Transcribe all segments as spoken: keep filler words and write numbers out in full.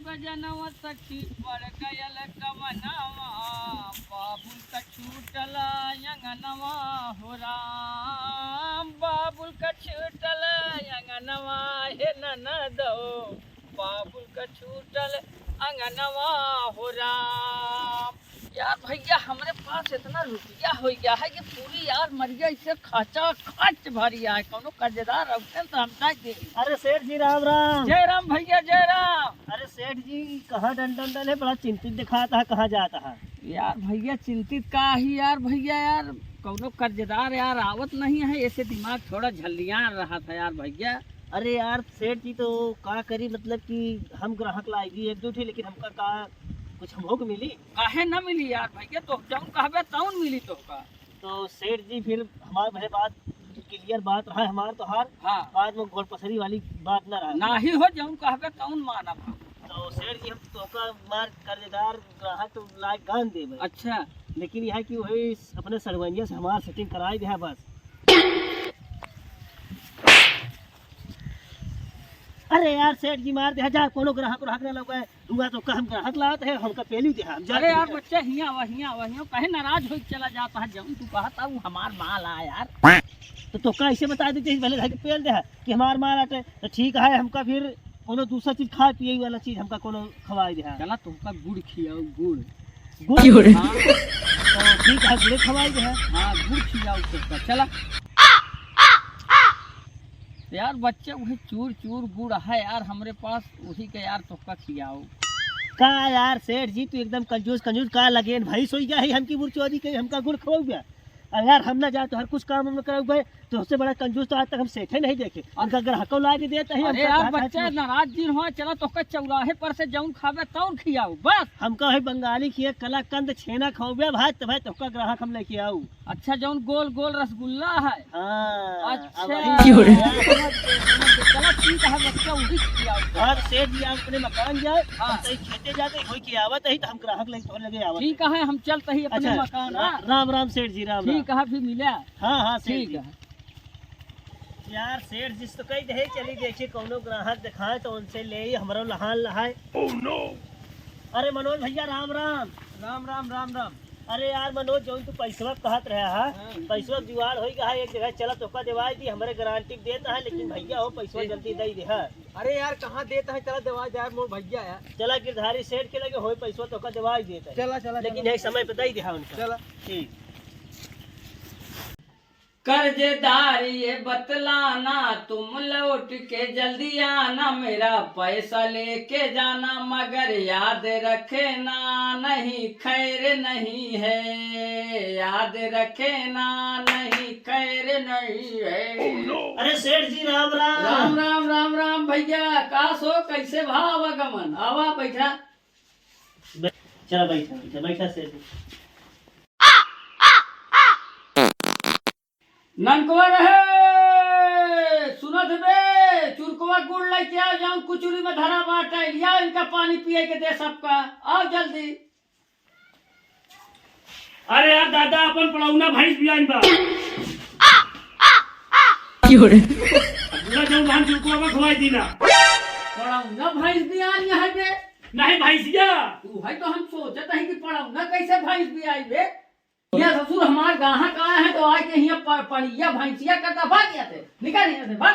सजनवा सखी पड़ गयल गवनवा, बाबुल का छूटल अंगनवा हो राम, बाबुल का छूटल अंगनवा हे ननदो, बाबुल का छूटल अंगनवा हो राम। यार भैया, हमरे पास इतना रुपया हो गया है कि पूरी यार मरिया इसे खचा खच भरी है। कौनो कर्जदार रखते तो हम ना दे। अरे सेठ जी, राम राम। जय राम भैया, जय राम। अरे सेठ जी, कहाँ डंडन डले, बड़ा चिंतित दिखाता है, कहाँ जाता है? यार भैया, चिंतित का ही यार भैया, यार कौनो कर्जदार यार आवत नहीं है, ऐसे दिमाग थोड़ा झल्लियान रहा था यार भैया। अरे यार सेठ जी, तो का करी, मतलब कि हम ग्राहक लाएगी एक दो ठे, लेकिन हमका का कुछ हमको मिली? काहे न मिली यार भैया, तो जौन कहबे तौन मिली तोहका। तो सेठ जी, फिर हमार भले बात क्लियर बात रहा, हमार तोहार हाँ। बाद में गोड़ पसरी वाली बात ना रहा। नाही हो, जौन कहबे तौन मानब हम। तो सेठ जी, हम तोहका मार कर्जदार ग्राहक तो लायक गान देबे। अच्छा। लेकिन यह है कि वही अपने सड़वंजिया से हमार सेटिंग कराई दे बस। अरे यार सेठ जी, मार दे जा, कोनो ग्राहक ग्राहक ना लगे। हुआ तो का हम ग्राहक लावत है, हमका पेली दे, हम जाते अरे यार हैं। बच्चा, हियाँ आवा, हियाँ आवा, हियाँ काहे नाराज होइके चला जाता है? जौन तू कहत है, वो हमार माल आ यार। तो, तो कैसे बता देते हैं, पहले घर के पेल दे है कि हमार माल आटे, तो ठीक है, हमका फिर कोनो दूसरा चीज खाए पिए वाला चीज हमका कोनो खवाई दे है। चला, तुमका गुड़ खियाऊ, गुड़। गुड़? क्यों रे? हाँ। तो ठीक है, गुड़ खवाई दे है। हाँ, गुड़ खियाऊ तुमका, चला। यार बच्चे, वही चूर चूर गुड़ है यार हमरे पास, वही के यार तोहका खियाओ। का यार सेठ जी, तू एकदम कंजूस कंजूस का लगेन, भैंस होई गया है हमकी बुढ़ चोरी के, हमका गुड़ खवाओ गया। अरे यार, हम ना जाए तो हर कुछ काम हम करब भाई, तो उससे बड़ा कंजूस तो आज तक हम सेठे नहीं देखे। उनका ग्राहकों ला के देता है, अरे हमका यार कहा था बच्चा, कि नाराज जिन हो, चला तोहका चौराहे पर से जौन खाबे तौन खियाओ बस। हमका है बंगाली खिया, कलाकंद, छेना खवाओ भाई, तो भाई तोहका ग्राहक हम लेके आऊ। अच्छा, जौन गोल गोल रसगुल्ला है। हाँ, अच्छा। अब वही क्यों रे? समझ गए, समझ गए। चला ठीक है बच्चा, वही खियाओ। और सेठ जी, आप अपने मकान जाए, हाँ। हम तई खेते जाते, कोई की आवत है तो हम ग्राहक लेके तोहरे लगे आवत ठीक है। है, हम चलते ही अपने अच्छा, मकान, रा-, हाँ। राम राम सेठ जी, राम ठीक राम। है, फिर मिला। हाँ, हाँ, सेठ ठीक जी। है। यार सेठ जी से तो कही दे, चली देखिए कौनो ग्राहक दिखाए तो उनसे ले ही हमरो लहान लहाए। Oh no! अरे मनोज भैया, राम राम। राम राम, राम राम। अरे यार मनोज, जौन तू पैसवा कहत रहा है, हाँ। पैसवा जुगाड़ होई गया है, एक जगह चला तोहका देवाई दी, हमरे गारंटी देता है, लेकिन भैया हो पैसवा जल्दी दे दे है। अरे यार कहाँ देता है, चला देवाई दे यार, मोर भैया यार। चला गिरधारी सेठ के लगे, होई पैसवा तोहका देवाई देता है। चला, चला, लेकिन चला। यही समय पे दे दे है उनका। चला। ठीक। कर्जदार ये बतलाना, तुम लौट के जल्दी आना, मेरा पैसा लेके जाना, मगर याद रखना नहीं खैर नहीं है, याद रखना नहीं खैर नहीं है। Oh no! अरे सेठ जी, राम राम। राम राम, राम राम भैया, का सो, कैसे भा आवागमन? आवा बैठा। बै-, चला बैठा, बैठा, बैठा सेठ जी। ननकवा रहे, सुनत बे, चुरकवा गुड़ लेके आओ, जौन कुचुरी में धरा बाटे, लिया इनका पानी पिए के दे सबका, आओ जल्दी। अरे यार दादा, अपन पड़ौना भैंस बियान बा। क्यों रे? अब पूरा जौन धान चुरकवा में खवाई दी ना। पड़ौना भैंस बियान यहाँ बे? नहीं भैंसिया। तू है तो हम सोचत है कि पड़ौना कैसे भैंस बियाई बे? हियाँ ससुर हमार गाहक आए हैं तो आके हियाँ प-, पड़िया भैंसिया करता भाग जाते, निकल यहाँ से, भाग।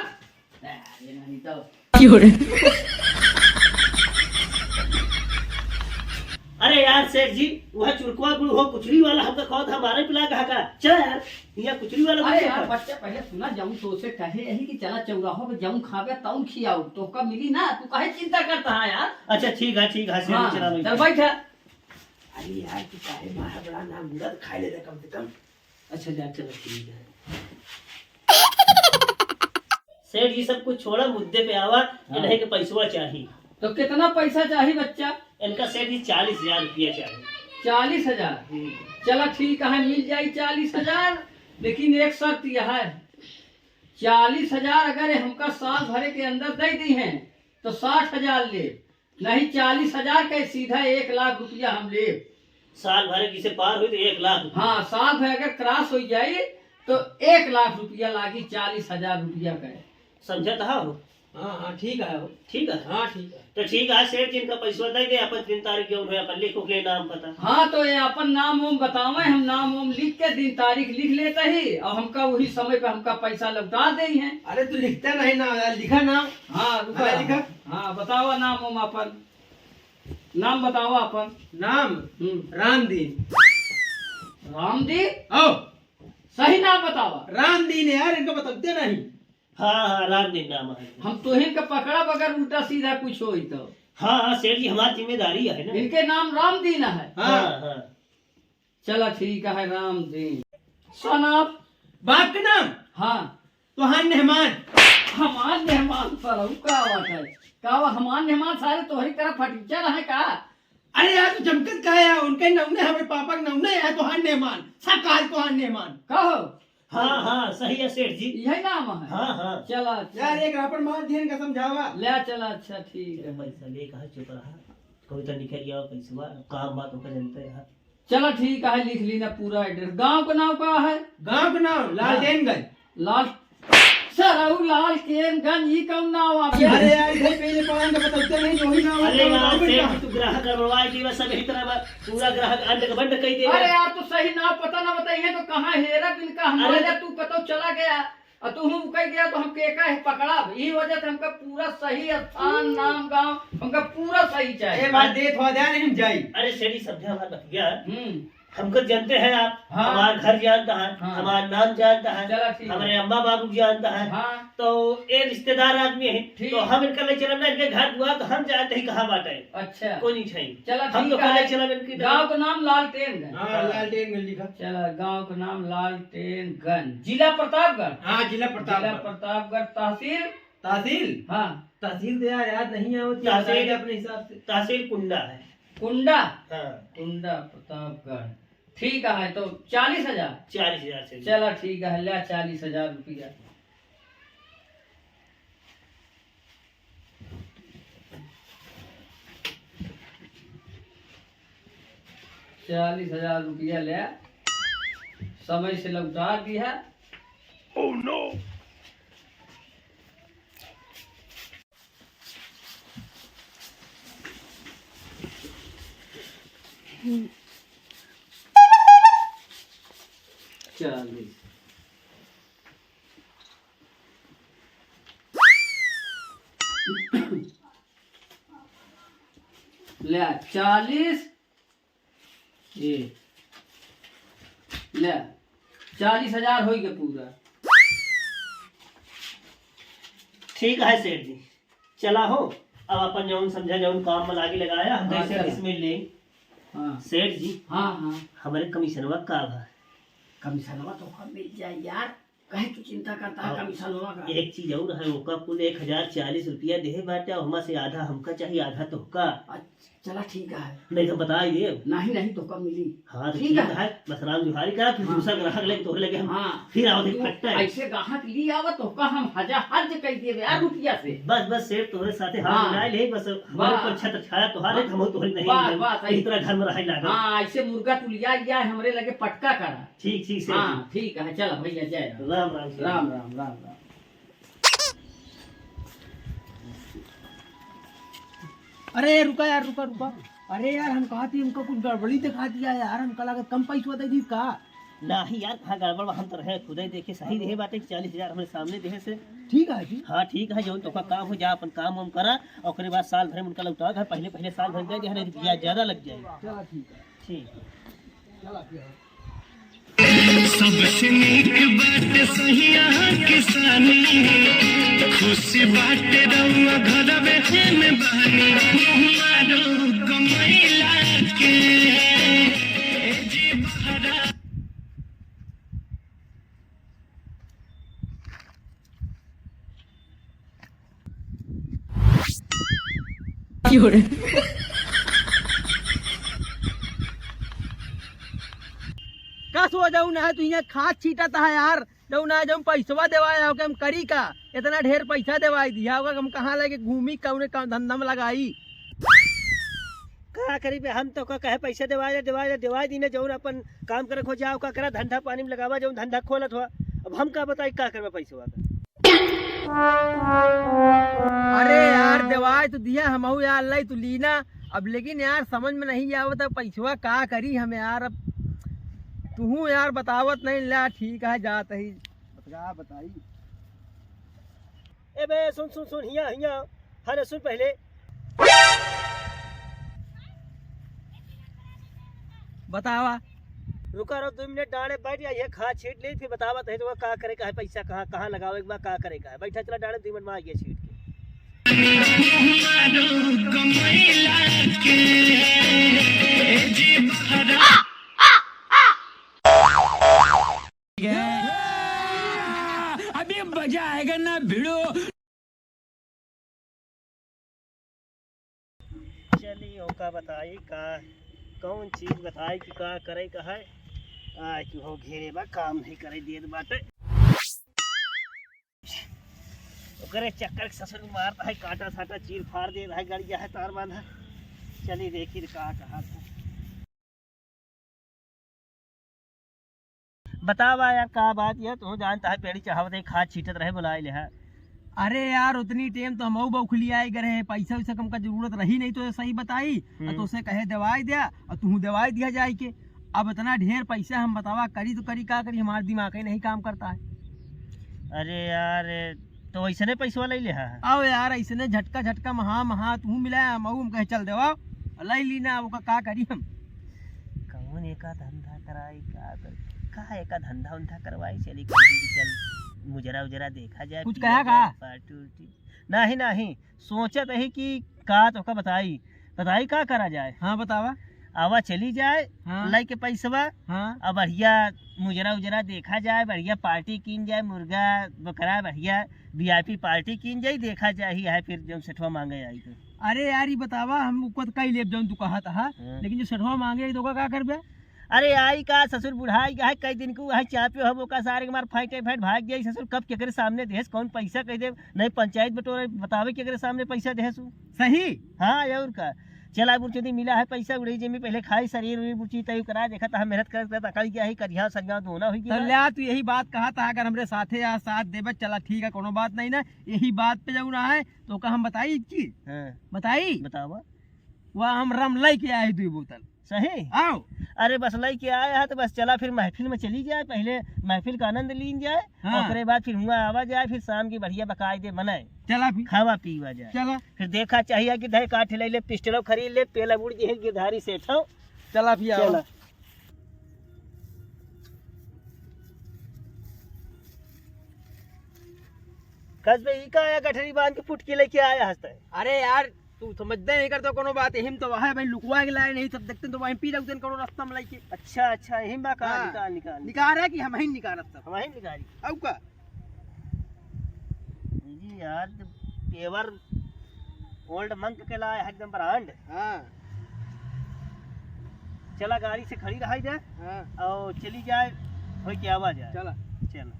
अरे नहीं तो। क्यों रे? अरे यार सेठ जी, वह चुरकवा गुड़ हो, कुचरी वाला हमका कहो था, हमारे पिला कहा का? चल यार, यहाँ कुचरी वाला अरे कुछ यार, है। बच्चा पहले सुना, जौन तो से कहे यही कि चला चौराहो पे जौन खावे तौन खियाओ, तो का मिली ना, तू काहे चिंता करता है यार? अच्छा ठीक है, ठीक है, सेठ जी, हाँ, चला बैठ। चल बैठ। अरे यार, तू काहे मारा बड़ा ना मुड़ा तो खा ले दे कम से कम। अच्छा, जा, चलो, ठीक है। सेठ जी, सब कुछ छोड़ा, मुद्दे पे आवा, हाँ। इन्हें के पैसवा चाही। तो कितना पैसा चाही, बच्चा? इनका सेठ जी, चालीस हजार रुपया चाही। चालीस हजार? हम्म। चला, ठीक है, मिल जाई चालीस हजार, लेकिन एक शर्त यह है, चालीस हजार अगर हमका साल भरे के अंदर दे दी हैं, तो साठ हजार ले, नहीं, चालीस हजार के सीधा एक लाख रुपया हम लेब। साल भर के इसे पार हुई तो एक लाख रुपया। हाँ, साल भर अगर क्रॉस हो जाई तो एक लाख रुपया लागी, चालीस हजार रुपया के। समझत हो? हाँ, हाँ, ठीक है हो। ठीक है। हाँ, ठीक है। तो ठीक है, सेठ जी, इनका पैसा दे दे, अपन दिन तारीख जौन है, अपन लिख उख ले नाम पता। हाँ, तो ये अपन नाम वाम बतावे, हम नाम वाम लिख के दिन तारीख लिख लेते ही, और हमका वही समय पे हमका पैसा लौटा दे हैं। अरे, तू लिखता नहीं ना यार, लिखा नाम। हाँ, रुका। अरे, लिखा। हाँ, बतावा नाम वाम अपन। नाम बतावा अपन। नाम? हम्म। रामदीन। रामदीन? आओ। सही नाम बतावा। रामदीन है यार, इनका बतौते नहीं। हाँ, हाँ, रामदीन नाम है। हम तोहिन का पकड़ा बगैर उल्टा सीधा कुछ होई तो। हाँ, हाँ, सेठ जी, हमार जिम्मेदारी है ना। इनके नाम रामदीन है। हाँ। हाँ, हाँ। चला ठीक है, रामदीन। Son of? बाप के नाम? हाँ। तोहार मेहमान। हमार मेहमान सरऊ का बात है? का बा, हमार मेहमान सारे तोहरी तरह फटीचर है का? अरे यार, तू जमकत का है? उनके नौने, हमरे पापा के नौने है, तोहार मेहमान। सब काल तोहार मेहमान। कहो। हाँ, हाँ, सही है सेठ जी। यही नाम है? हाँ, हाँ। चला, अच्छा। यार, एक रापड़ मार दिहन का समझावा। ले, चला, अच्छा, ठीक है। पैसा ले, कहाँ चुप रहा? कोई तो निकल गया पैसवा, काम बात होकर जनते हैं। चला, ठीक है, लिख ली ना पूरा address। गाँव का नाम का है? गाँव का नाम हाँ। लालटेनगंज। लाल, सरऊ लालटेनगंज, ई कौन नाम आ गया? अरे यार, इधर पहले पढ़ा के बतौते नहीं, जो ही नाम अरे होता है, यार, वही सेठ, नाम। तू ग्राहक गड़बड़वा के बस सब यही तरह बा, पूरा ग्राहक अंड के बंड कई दे। अरे यार, तू सही नाम पता ना बताइए तो कहाँ हेरा बिन का हमारे अरे तू कतो चला गया। और तू हूँ कह गया तो हम के का है पकड़ा, यही वजह से हमका पूरा सही स्थान, नाम, गाँव, हमका पूरा सही चाहिए। ए बात दे, थोड़ा ध्यान नहीं जाई। अरे सेठ जी, सब ध्यान रख गया। हम्म। हमको जानते हैं आप, हाँ। हमार घर जानता है, हाँ। हमार नाम जानता है, चला ठीक है। हमारे अम्मा बाबू जानता है, हाँ। तो ये रिश्तेदार आदमी है, ठीक। तो हम इनका ले चलब ना, इनके घर दुआर तो हम जानते ही कहाँ बाटे। अच्छा। कोई नहीं चाहिए। चला हम ठीक तो है। कहाँ ले चलब इनके गाँव का नाम लालटेनगंज। हाँ, हाँ। लालटेनगंज लिखा। चला, गाँव का नाम लालटेनगंज, जिला प्रतापगढ़। हाँ, जिला जिला प्रतापगढ़। प्रतापगढ़, तहसील? तहसील? हाँ। तहसील तो यार याद नहीं आवत, तहसील बताइए अपने हिसाब से। तहसील कुंडा है। कुंडा? हाँ। कुंडा प्रतापगढ़। ठीक है, तो चालीस हजार। चालीस हजार से। चला ठीक है, ले चालीस हजार रुपया। चालीस हजार रुपया ले, समय से लौटा दिया। Oh no! चालीस। ले, चालीस। ये ले, चालीस हजार होई के पूरा। ठीक है सेठ जी, चला हो, अब अपन जौन समझा, जौन काम में लागी लगाया, हम हाँ, कैसे चला। इसमें ले। हाँ। सेठ जी, हाँ, हाँ। हमारे कमीशनवा का बा? कमीशनवा तो कम मिल जाए यार, काहे तू चिंता करता है अब कमीशनवा का? एक चीज और है, ओका कुल एक हजार चालीस रुपया देहे बाटे, और हमा से आधा हमका चाहिए, आधा तोहका। अच्छा, चला ठीक है। नहीं तो बता ही दे। नहीं, नहीं, तोहका मिली। हाँ, तो ठीक ठीक है। है, बस राम जुहारी करा, फिर हाँ। दूसरा ग्राहक लेके तोहरे लगे हम हाँ। फिर आओ, देख तू फटता है। ऐसे ग्राहक ली आवा, तोहका हम हजार हर्ज कई देबे यार रुपया से। बस, बस, सेठ तोहरे साथे हाथ हाँ। मिलाए ले, बस हमारे बस। ऊपर छत्र छाया तोहार है, हाँ। हम तोहरे नहीं बस, देंगे। बस, इस ऐसे। तरह घर में रहे लागा। हाँ, ऐसे मुर्गा तुलिया लिया है, हमरे लगे पटका करा। ठीक, ठीक, सेठ हाँ, जी। ठीक है, चला भैया, जय राम। राम, राम, सेठ। राम, राम, राम, राम। अरे, रुका यार, रुका, रुका। अरे यार, हम कहा थी, हमका कुछ गड़बड़ी दिखा दिया यार, हमका लगा कम पैसा दे दी का? नाही यार, कहाँ गड़बड़ बा, हम तो रहे, खुदे देखे, सही रहे बाटे कि चालीस हजार हमरे सामने देहे से। ठीक है जी। हाँ, ठीक है, जौन तोका काम हो, जा अपन काम वाम करा, और ओकरे बाद साल भर में उनका लौटा दे, पहले, पहले साल भर दे दे, नहीं तो ब्याज ज्यादा लग जाए। चला ठीक है। ठीक। चला ठीक है। सबसे नीक बात सहिया किसानी, खुशी बाटे रउआ घरवे में बहनी, मारो कमैला के, ए जी बहरा। का सो जौन है, तू यहाँ खाद छीटत है यार, जौन है, जौन पैसवा देवाए हो, कि हम करी का? इतना ढेर पैसा देवाई दिया होगा, हम कहाँ लेके घूमी, कौने काम धंधा में लगाई? का करी बे, हम तो का कहे पैसा देवाए दे, देवाए दे, देवाए दीने, जौन अपन काम करे खो जाओ, का करा, धंधा पानी में लगावा, जौन धंधा खोलत हुआ। अब हम का बताई, का करबे पैसवा का? अरे यार, देवाय तो दिया, हमहू यार लाई तो लीना। अब लेकिन यार, समझ में नहीं आवत है, पैसवा का करी हम यार। अब तुहू यार बतावत नहीं, ला ठीक है, जात ही। बता, बताई। ए बे, सुन, सुन, सुन, हिया, हिया। अरे सुन पहले। बतावा। रुका रहो, दो मिनट डांड़े बैठ जा, ये खाद छीट ली, फिर बतावा तही तो का करे का है, पैसा कहाँ, कहाँ लगावे के बा, का करे का है। बैठा, चला डांड़े, दो मिनट में आ गया छीट के। अभी मजा आएगा ना भिड़ो। चली, ओका बताई का, कौन चीज बताई कि का करे का है। आ, कि हो घेरे बा, काम नहीं करे देत बाटे। ओकरे चक्कर के ससुर मारत है, काटा साटा चीर फाड़ देत है, गड़िया है तार बांधा। चली देखी का कहा था। बतावा यार, का बात यार, तू जानता है, पेड़ी चढ़ावत है, खाद छीटत रहे, बुलाए ले है। अरे यार, उतनी टेम तो हमहू बौखलियाए गए रहे, पैसा वैसा कम का जरूरत रही नहीं, तो सही बताई, हम्म। और तो उसे कहे दवाई दिया, और तू दवाई दिया जाए के। अब इतना ढेर पैसा हम बतावा, करी तो करी का करी, हमारा दिमाग ही नहीं काम करता है। अरे यार, तो ऐसने पैसवा ले ले हा? आओ यार, ऐसने झटका झटका महा महा तू मिला, मऊ हम कहे चल देवा, लाई ली ना, ओका का करी हम? कौन एका धंधा कराई, का कर, का एका धंधा उंधा करवाई, चली कहीं भी चल, मुजरा उजरा देखा जाए, कुछ पिया कहा जाए, का? पार्टी उर्टी। नहीं, नहीं, सोचत ही कि का तोका बताई, बताई का करा जाए? हाँ, बतावा। आवा चली जाए, हाँ। लाई के पैसवा, हाँ। अब बढ़िया मुजरा उजरा देखा जाए, बढ़िया पार्टी कीन जाए, मुर्गा, बकरा, बढ़िया वी आई पी पार्टी कीन जाए, देखा जाए ही है फिर जौन सेठवा मांगे आई तो। अरे यार, ई बतावा, हम ऊपर कई लेब जौन तू कहत हा, हाँ। लेकिन जो सेठवा मांगे आई तो ओका का करबे? अरे आई का ससुर बुढ़ाई का है, कई दिन को है चापियो हम ओका सारे के मार फाइटे फाइट भाग जाई ससुर, कब केकरे सामने देस, कौन पैसा कह दे, नहीं पंचायत बटोरे बतावे केकरे सामने पैसा देस उ। सही? हाँ, और का। चला बुरचुदी मिला है पैसा उड़े जेमी पहले खाई शरीर उरीर बुरची तय करा देखा था मेहनत करत करत अकड़ गया है करिया सरिया दोना हुई तो गया। ल्या तू यही बात कहा था अगर हमरे साथे या साथ देबे चला ठीक है कोनो बात नहीं ना। यही बात पे जाऊ ना है तो का हम बताई एक चीज? हाँ। बताई? बतावा। वह हम रम लई के आए दुई बोतल। सही? आओ। अरे बस लई के आया है तो बस चला फिर महफिल में चली जाए, पहले महफिल का आनंद लीन जाए, हाँ। ओकरे बाद फिर हुआ आवा जाए, फिर शाम की बढ़िया बकायदे मनाए। चला फिर। खावा पीवा जाए। चला। फिर देखा चाहिए कि दही काठ ले ले, पिस्टलो खरीद ले, पेला बुड़ जे गिरधारी सेठ हो। चला फिर आओ। चला। कस बे, ई का आया गठरी बांध के पुटकी लेके आया हंसता है? अरे यार, तू समझते नहीं करते कोनो बात, यही में तो है भाई, लुकवा के लाए नहीं, सब देखते हैं तो वहीं पी जाते हैं कोनो रास्ता में लेके। अच्छा, अच्छा, यही बा का? हाँ। निकाल, निकाल। निकाल रहा कि हम ही निकालत सब। हम ही निकाली। आऊ का? जी यार, तो पेवर ओल्ड मंक के लाए है एकदम ब्रांड। हाँ। चला गाड़ी से खड़ी रहाई दे। हाँ। और चली जाए, होई के आवा जाए। चला। चला।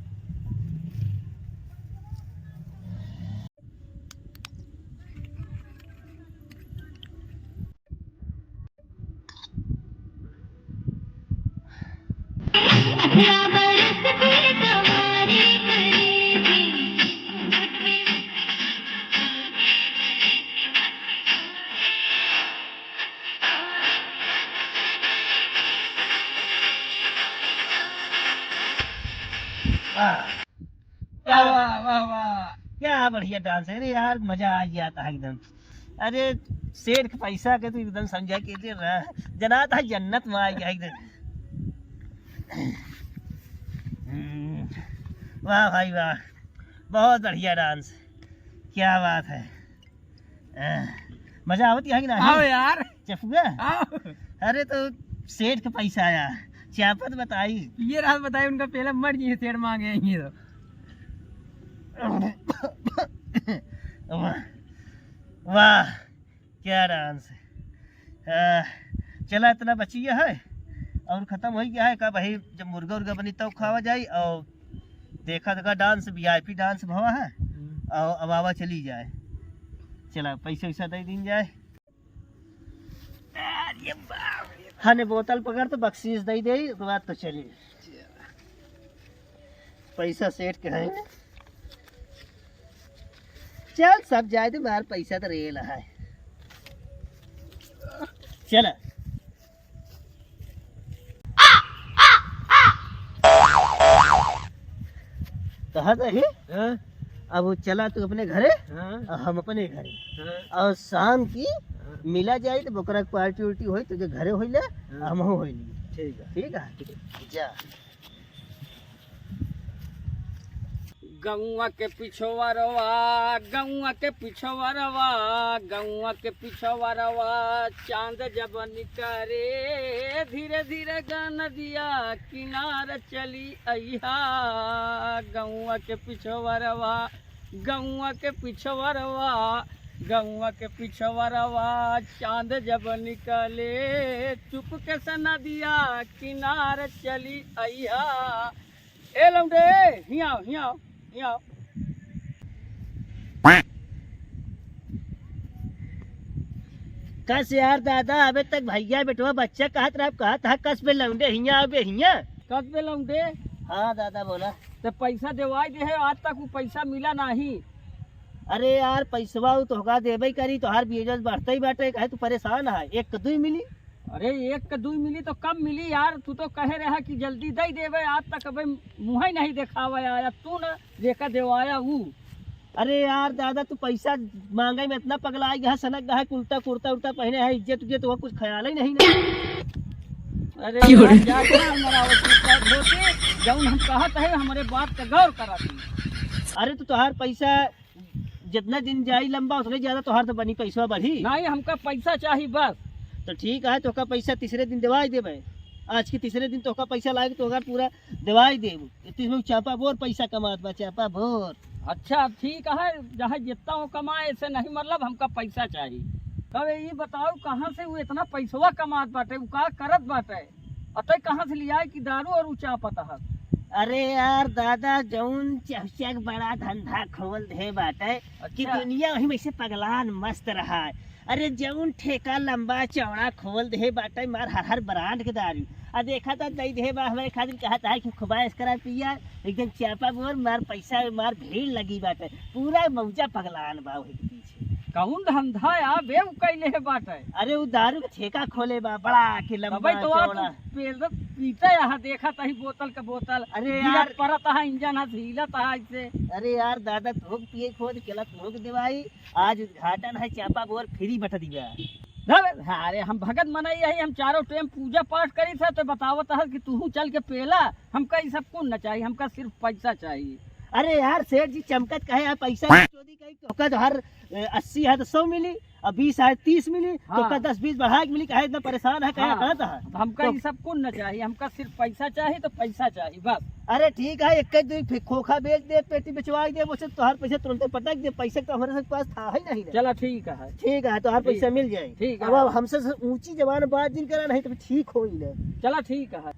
वाह, वाह, वाह, वाह। क्या बढ़िया डांस है रे यार, मजा आ गया था एकदम। अरे सेठ के पैसा के तो एकदम समझा के दे रहा, जना था जन्नत में आ गया एकदम। हम्म, वाह भाई वाह, बहुत बढ़िया डांस, क्या बात है। अ, मजा आवत है कि नहीं? आओ यार। चफुआ? आओ। अरे तो सेठ के पैसा आया, चापत बताई। ये रात बताई उनका पहला मर गई सेठ मांगे हैं ये तो। वाह, वाह, क्या डांस है। अ, चला इतना बची है और खत्म हो गया है का भाई, जब मुर्गा उर्गा बनी तब खावा जाई और देखा देखा dance, V I P dance भवा है। हम्म। और अब आवा चली जाए। चला पैसा वैसा दे दीन जाए। अरे बाप रे। हने बोतल पकड़ तो बख्शीश दे दे, ओके बाद तो चली। पैसा सेठ के है। चल, सब जाए दे, मार पैसा तो रेल है। चल। कहा तो है? हाँ? अब वो चला तू अपने घरे, हाँ? और हम अपने घरे। हाँ? और शाम की हाँ? मिला जाए तो बोकरा के पार्टी उल्टी होई, तुझे घरे होई ले, हाँ? हम होई ले। ठीक है। ठीक है? जा। गौवा के पिछवरवा, गौवा के पिछवरवा, गौवा के पिछवरवा, चांद जब निकरे, धीरे धीरे गा नदिया किनार चली अइहा। गौवा के पिछवरवा, गौवा के पिछवरवा, गौवा के पिछवरवा, चांद जब निकले, चुपके से नदिया किनार चली अइहा। ए लौंडे, हियाँ आओ, हियाँ आओ, हियाँ आओ। कस यार दादा, अबे तक भैया बेटवा बच्चा कहत रहा, कहत हा, "कस बे लौंडे, हियाँ आओ बे, हियाँ।" कस बे लौंडे? हाँ दादा, बोला। तो पैसा देवाई दे है, आज तक वो पैसा मिला नाही। अरे यार, पैसवा उ तोहका देबे करी, तोहार business बढ़ते ही बाटे, काहे तू परेशान है? एक दुई मिली? अरे, एक के दुई मिली तो कम मिली यार, तू तो कहे रहा कि जल्दी दे देबे, आज तक अबे मुँह ही नहीं देखावा यार, अब तू ना जेका देवाया ऊ। अरे यार दादा, तू पैसा मांगे में इतना पगला गया है, सनक गया है, कुर्ता, कुर्ता उर्ता पहने है, इज्जत उज्जत हुआ, कुछ ख्याल ही नहीं ना। अरे क्यों रे? यार, क्या क्या मरावत है, क्या धोती? जौन हम कहत है, हमारे बात का गौर करा तू। अरे, तो तोहार पैसा जितना दिन जाई लंबा, उतने ज्यादा तोहार तो बनी, पैसा बढ़ी। नहीं, हमका पैसा चाही बस। तो ठीक है, तोहका पैसा तीसरे दिन देवाई देबे। आज के तीसरे दिन तोहका पैसा लागे, तोहका पूरा देवाई देबू। इतनी में चापा बोर पैसा कमात बा, चापा बोर। अच्छा, ठीक है, चाहे जितना वो कमाए, ऐसे नहीं, मतलब, हमका पैसा चाही। तब ये बताओ, कहाँ से वो इतना पैसवा कमात बाटे, वो का करत बाटे? अतः कहाँ से लियाए कि दारू और ऊँचा पता है? अरे यार दादा, जौन चकचक बड़ा धंधा खोल दे बाटे कि अच्छा। दुनिया वही में से पगलान मस्त रहा है। अरे जौन ठेका लंबा चौड़ा खोल दे बाटे, मार हर हर ब्रांड के दारू। आ देखा था दई दे बा हमारे खातिर, कहा था कि खूब ऐश करा पिया, एकदम चापा बोर, मार पैसा, मार भीड़ लगी बाटे, पूरा मौजा पगलान बा वही के पीछे। कौन धंधा या बे उ कैले है बाटे? अरे उ दारू के ठेका खोले बा, बड़ा के लंबा तबे तो आ चौड़ा। तू पेल-, पीता यहाँ देखा तही बोतल के बोतल। अरे गिरत यार। परत है, इंजन है, हिलत है ऐसे। अरे यार दादा, तोहक पिए खोद केला तोहक देवाई, आज उद्घाटन है, चापा बोर फ्री बट दिया। धबे, अरे हम भगत मनई यही, हम चारों टाइम पूजा पाठ करी था तो बतावत है कि तू चल के पेला, हमका ई सब कुन न चाहिए, हमका सिर्फ पैसा चाहिए। अरे यार सेठ जी, चमकत कहे यार, पैसा की चोदी कही, तोहका तो हर, ए, अस्सी है तो सौ मिली, और बीस है तीस मिली, हाँ। तोहका दस बीस बढ़ा के मिली, काहे इतना परेशान है, काहे हाँ। कहत है? तो हमका तो ई सब कुन न चाहिए, हमका सिर्फ पैसा चाहिए, तो पैसा चाहिए बस। अरे ठीक है, एक दो फे-, खोखा बेच दे, पेटी बेचवा दे, वो से तोहार पैसा तुरंते पटक दे, पैसा तो हमारे पास था ही नहीं ना। चला ठीक है। ठीक है, तोहार ठीक। पैसा मिल जाए। ठीक अब है। अब हमसे से ऊंची जबान बात जिन करा, नहीं तो ठीक होई ना। चला ठीक है।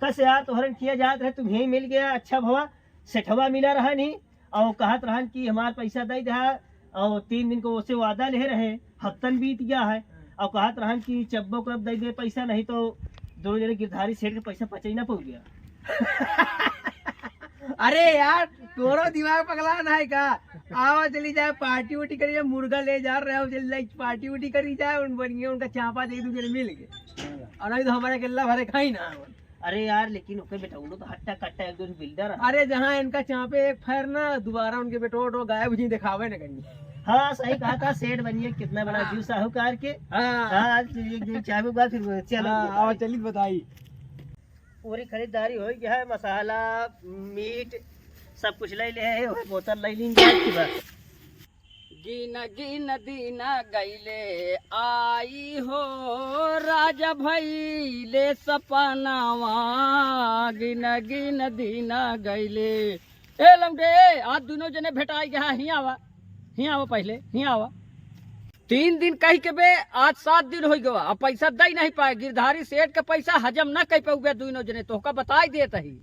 कस यार, तोहरन किया जात रहे, तुम यहीं मिल गया, अच्छा भवा, सेठवा मिला रहा नहीं, और कहत रहन कि हमार पैसा दे दे, और तीन दिन को ओसे वादा ले रहे, हफ्तन बीत गया है, और कहत रहन कि चब्बो को अब दे दे पैसा, नहीं तो दोनों जने गिरधारी सेठ के पैसा पचे ना पड़ गया। अरे यार, तोरो दिमाग पगला ना है का? आवा चली जाए, पार्टी उटी करी जाए, मुर्गा ले जा रहे हो, चली जाए, पार्टी उटी करी जाए, उन बढ़िया उनका चापा दे दू जने मिल के। और नहीं तो हमारे अकेला भरे खाई ना। अरे यार, लेकिन ओके बेटा, वो लोग तो हट्टा कट्टा एक दो builder है। अरे जहाँ इनका चापे एक फैर ना, दोबारा उनके बेटो, बेटो गायब जी दिखावे न कहीं। हाँ, सही कहा था, सेठ बनिए, कितना बड़ा हाँ। जीव साहूकार के। हाँ। हाँ, आज एक दिन चाबी बाद फिर चलो हाँ, बताइए। और चलिए बताइए। पूरी खरीदारी हो गया है, मसाला, मीट, सब कुछ ले ले है, वो बोतल ले लीन जाए कि बस। गिन गिन दिन गईले आई हो राजा भईले सपनावा, गिन गिन दिन गईले। ए लौंडे, आज दुनो जने भेटाई गया, हियाँ आवा, हियाँ आवा पहले, हियाँ आवा। तीन दिन कही के बे, आज सात दिन हो गवा, अब पैसा दे नहीं पाए। गिरधारी सेठ के पैसा हजम ना कर पाऊबे दुनो जने, तोहका बताई देत ही।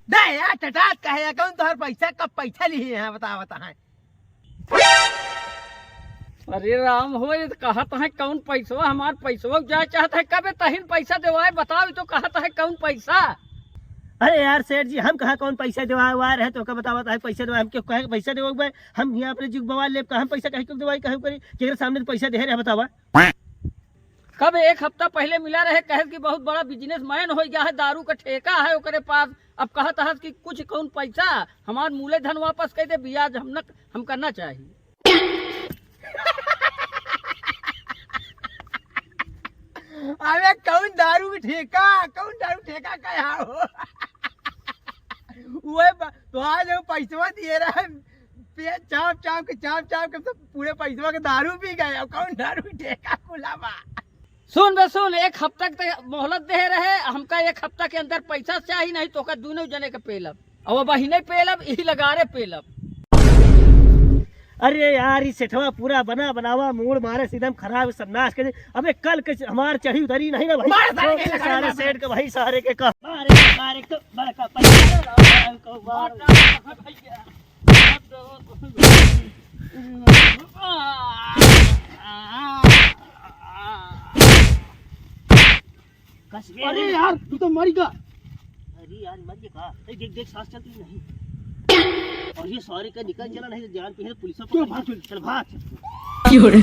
दे यार, टटात कहे, कौन तोहर पैसा, कब पैसा लिए हैं, बता, बता है। अरे राम हो, ये तो कहत है कौन पैसवा, हमार पैसवा जाए चाहत है, कबे तहिन पैसा देवाए, बताओ तो कहत है कौन पैसा। अरे यार सेठ जी, हम कहाँ कौन पैसा देवा हुआ रहे, तोका बतावा, ताहे पैसा देवा, हम क्यों कहे पैसा देवा हुआ है? हम यहाँ अपने जुग बवाल लेब, कहाँ हम पैसा कहीं क्यों देवाई, कहीं करी, केकरे सामने तो पैसा दे रहे, बतावा। कब एक हफ्ता पहले मिला रहे, कहे कि बहुत बड़ा बिजनेसमैन हो गया है, दारू का ठेका है ओकरे पास। अब कहत हस कि कुछ कौन पैसा, हमार मूले धन वापस कर दे, ब्याज हम न, हम करना चाहिए। अबे कौन दारू के ठेका, कौन दारू ठेका का हो? वही ब-, तो आज वो पैसवा दिए रहे, पेट चाप चाप के, चाप चाप के, सब पूरे पैसवा के दारू पी गए। अब कौन दारू के ठेका खुला बा? सुन बे सुन, एक हफ्ता के मोहलत दे रहे हमका, एक हफ्ता के अंदर पैसा चाही, नहीं तो ओकर दोनों जने के पेलब। अब वही नहीं पेलब, यही लगारे पेलब। अरे यार, ई सेठवा पूरा बना बनावा मूड़ मारे, एकदम खराब, सब नाश कर दे। अबे कल के हमार चढ़ी उतरी नहीं ना भाई। मार सारे के, सारे सेठ के भाई, सारे के कह। मारे, मारे, तो बड़का पैसा को मार। कस गया। अरे यार, तू तो मर गया। अरे यार, मर गया का? ए, देख, देख, सांस चलती नहीं। और ये सॉरी का निकल चला, नहीं तो जान पे है, पुलिस को क्यों पकड़। भाग, चल। चल, भाग। क्यों रे?